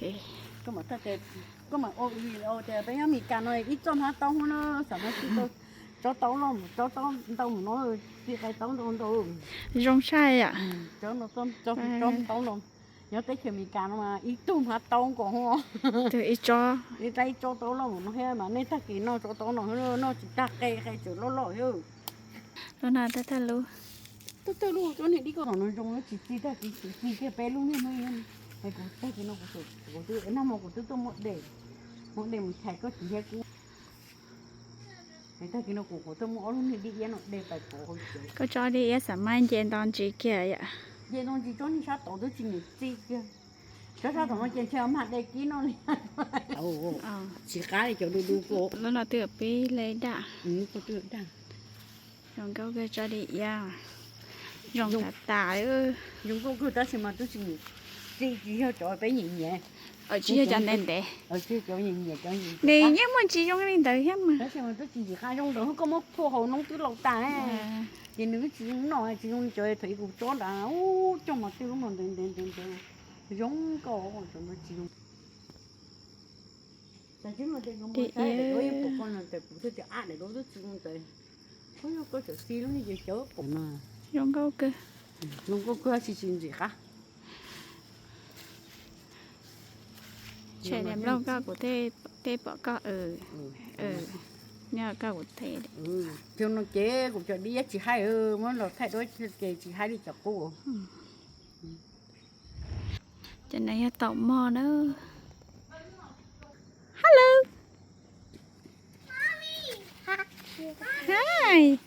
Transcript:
Koj mam, koj mam ua video tias peb nyob Mes Kas no ib txoj hmab taub no, xam no tsis tau tsob taub loj, tsob taub ntau mus no, tsis qai taub ntau ntau. Zoo saib yom. Tsob taub no, nyob teb chaws Mes Kas no mas ib tug hmab taub nkaus, ib tsob, ib tsob taub loj mus no thiab mas nej tag kis noj tsob taub no, noj tsis tag qe, qe tseem loj loj thiab. Lub no tag tag lub. Tag tag lub, tsob niag dib koj no zoo tsis txi, tag kis tsis txi kiag peb lub niag no. Kuv tag kis no kuv, nag hmo kuv twb tuaj muab de, muab de mus chais koj txiv thiab kuv. Tag kis no kuv, kuv tuaj muab ob lub niag dib iab no de pais pov hauv tsev. Koj tsob dib iab xam mas nce nto ntsis kiag yom. Nce nto ntsis, tsob niag sab tod twb tsis nyiam txi kiag. Tsob sab tod no ces ntshe mag de kib no li. Tsis qab li cov du du ko. Lub no twb pib le daj. Zoo nkauj kawg tsob dib iab. Zoo tas tas. Zoo nkauj kawg tab sis mas twb tsis nyiam txi, tsis yog cov peb nyiam nyiam. Tsis yog cov ntev ntev. Nws yeej muaj ntsis zoo li ntawd thiab mas. Tab sis mas twb tsis ntim qab, zoo ntawd koj muab phua hauv noob twb laus tas. Ces nws twb tsis zoo noj, tsis zoo li cov thaum ub kuv tsob nrad, ub, coj mas tej lub no ntev ntev ntev ntev, zoo nkauj, cov no tsis zoo. Dib iab. Zoo nkauj kawg. Zoo nkauj kawg tsis tsis ntim qab. Tshem niam nplooj koj kuv thiaj pom koj. Nyob koj kuv thiaj. Cov no ces kuv cov dib iab tsis haib, muab los thaij duab ces tsis haib li cov qub. Cov no yog taum mog na. Hello. Hi.